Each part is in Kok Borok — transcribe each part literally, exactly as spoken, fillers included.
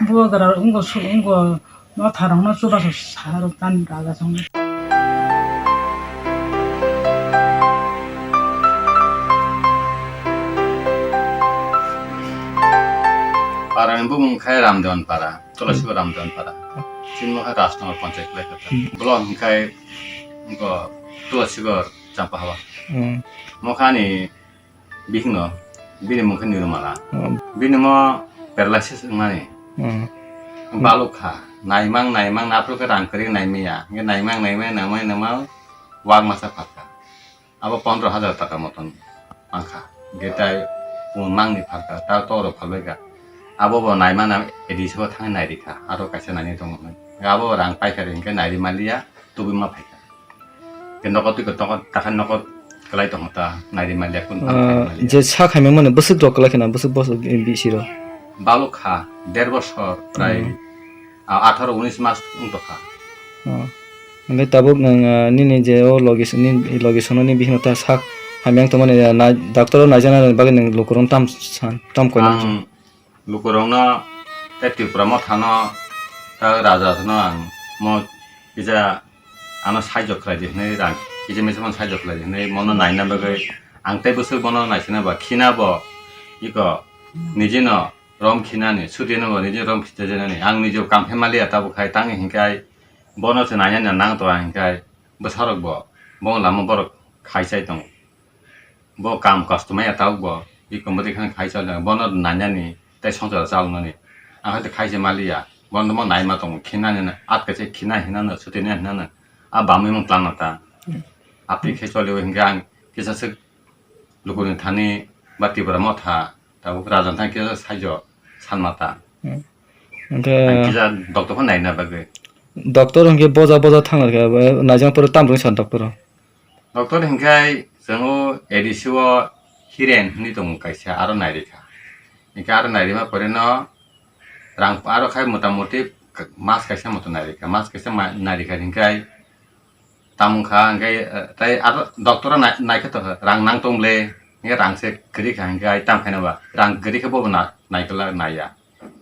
Bubagra wngkha su-, wngkha motharokno chubachu sa rw tani raja songwi. Parani bumung khai Ramdewan para, Tulasikor Ramdewan para. Chini mokhe Rajnagar panchayat lai kha. Hmm. Block hingkhai wngkha Tulasikor Champa Hawa. Hmm. Mokhani bihikno, bini mung khe Nirmala. Hmm. Bini mo paralysis wngmani. Hmm. Baluk kha, naimang, naimang, naphru khe rang kwrwi naimaya. Hingkhe naimang, naimang, naimang, naimang, wak masa phatkha. Abo pondro hajar taka moton mankha. Hingkhe tai mangni phalkha, ta toro phalbaikha. Abo bo naimana A D C o thangwi nairikha, aro kaisa naini tongo hwnwi. Abo rang paikha re hingkhe nairi maliya, tubui ma phaikha. Ke nogo twi ko tongo, takhani nogo kwlai tongo ta, nairi maliya, kun tamo Ah, nairi maliya. Je sa khaimani bwswk rok kwlai kheno, bwswk bosor bisi rok. Baluk kha, der bosor, prai, Hmm. ah, atharo unis mas wng tokha. Oh. Hingke tabuk nwng, ah, nini je o logi, nini logi sono ni bihikno ta sak hamya wng tongmani, ah, nai-, doctor o naijaknani bagwi nwng lukurok tam san, tam koinai. Ang lukurokno tei Tripura mothano, ta raja no ang mo kisa ano saijo khlai di hwnwi rang kisa misa phano saijo khlai di hwnwi mono naina bagwi ang tei bwswk bono naisina ba khina bo iko nijino rom khinani, sudino bo nijino rom khichajaknani. Ang nijo kam phe maliya tabuk khai tangwi hinkhai bono se nainani nang tongo hinkhai bwsarok bo bono lama borok khai chai tongo. Bo kam kosto maya tabuk bo, iko mwtwi kheno khai chajak, bono nainani tei swngchar chalnani. Ang hai khe khai se maliya, bono mo naima tongo, khinani no, at kaisa khina hinano, sutina hinano, a bamwi mung tlangna ta. Hmm. Apni khe choli o hinkhe ang kisa swk lukuni thani ba Tipra motha, tabuk rajan thani kisa saijo sanma ta. Hmm. Ang kisa doctor pho naina bagwi. Doctor hinkhe boja boja thang khe, naijak pore tam rwngsa doctor o. Doctor hinkhe chwng o A D C o Hiren hinwi tongo kaisa, aro nairikha. Hinkhe aro nairima pore no rang aro khai mota moti mas kaisa moto nairikha. Mas kaisa ma-, nairikha hinkhe tamung kha hinkhe, eh, tai aro doctor o nai-, naikhe tongkha, rang nang tong le, hinkhe rang se kwrwi kha hinkhe tam khaina ba rang kwrwi khe bobo na-, naikla naiya.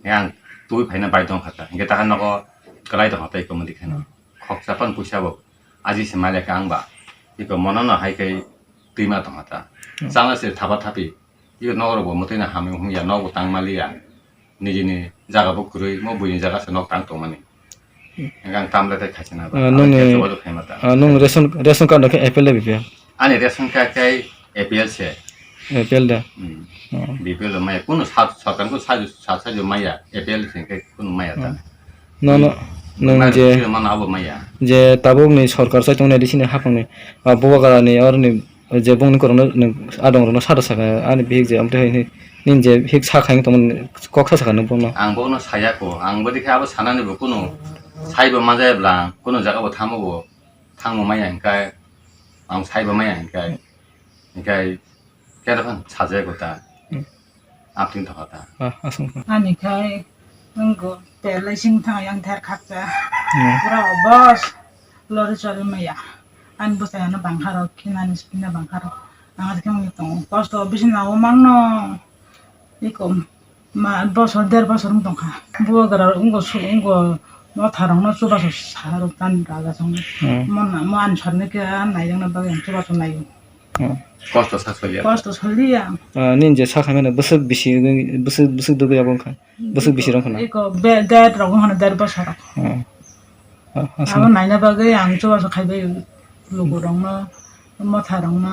Hinkhe ang twi phaina bai tong kha ta. Hinkhe takha nogo kwlai tong kha ta iko mudi kheno. Khoksa pan puisa bo aji se mali kha ang ba. Iko mono no hai khe twima tong kha ta. Hmm. Chana se thapa thapi. Iko nogo rok bo mwtwi no hamya hung ya, nogo tang mali ya. Nijini jaga bo kwrwi, mo buini jaga se nok tang tong mani. Hmm. Hinkhe ang tam le tai khaisana ba. Ah, nini, ah, nung ration, ration card no khe A P L de B P L? Ani ration card khe A P L se. A P L de? Hmm. Oh. B P L maya, kunu sat, sarkar kunu saju, sat saju maya, A P L se khe kunu maya ta. Oh. No, no, hmm. Nung maya je, silo mano abo maya. Je tabuk ni sarkar chai tongnai di sini haphang ni, ah, Bubagra ni or ni, je bung ni korokno nung adong rokno sado saka, ani bihik je amtwi hai ni, nini je hik sa khai tongmani kok sa saka nung bung no. Ang bung no saya ko, ang bwdikhe abo sanani bo kunu sai bo manjaya bwla, kunu jaga bo thamo bo, thangmo maya hinkhe, ang sai bo maya hinkhe. Hinkhe khe dophano sajagwi ta. Hmm. Apni doha ta. Ah, aswk. Ani khai wngkha telai sing thang yang ther khakcha. Hmm. Pura bos lori chori maya. Ani bwsai ano bangkha rok khinani sipina bangkha rok. Ang khe wngwi tongo. Kosto bisi nago mangno. Iko ma bosor der bosor wng tongkha. Bubagra wngkha su wngkha motha rokno chubachu sa rw tani raja songwi. Hmm. Mo na, mo ani sarni khe naijakna bagwi ang chubachu naio. Hmm. Kosto sa soliya. Kosto soliya. Ah, nini je sa khaimani bwswk bisi, bwswk, bwswk dugwi abo wngkha. Bwswk bisi rok khna. Iko be-, der rok wngkha der bosor rok. Hmm. Ah, aswk. Abo naina bagwi ang chubachu khaibai lukurokno, motharokno.